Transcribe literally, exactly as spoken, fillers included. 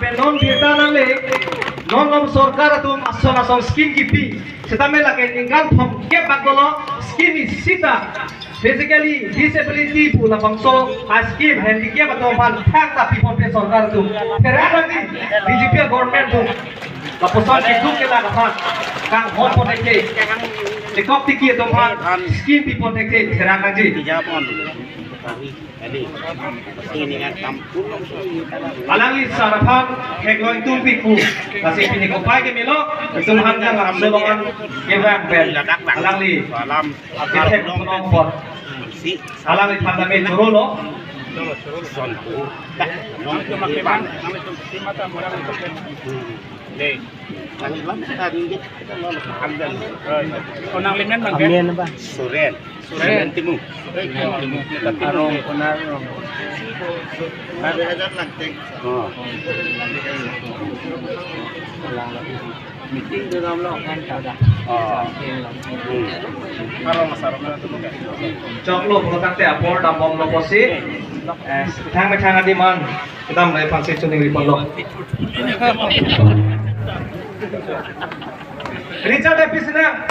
Non birta nangle, non non sorkar atum ason ason scheme kipi. Setame lake ningkan thomkep bak dolo scheme isi ta. Physically disability pu labangso a scheme handicap atum aphan thangta piponpe sorkar atum. Pherang nangji B J P government atum. Lapuson keduk kelak aphan kanghon pon thekthe. Chekok tiki atum aphan scheme pipon thekthe, pherang nangji. Alangli sar aphan theklong tung piku. Lasi pini kopai ke melo, itum hanjang laso longan kevang pen. Alangli kethek nong pot. Alangli thanda me choro lo. Konang limen bang ke? Amen ba. Suren. Suren Timung. Arong konar. Oh. Meeting do dam lo kan kada. Oh. Hmm. Arong asar mana tu bukan? Choklo pulotangte apor dambomlo pusi. Eh, thang methang adim an kedam rai pangsi chuning ripon lo. Richard Episina.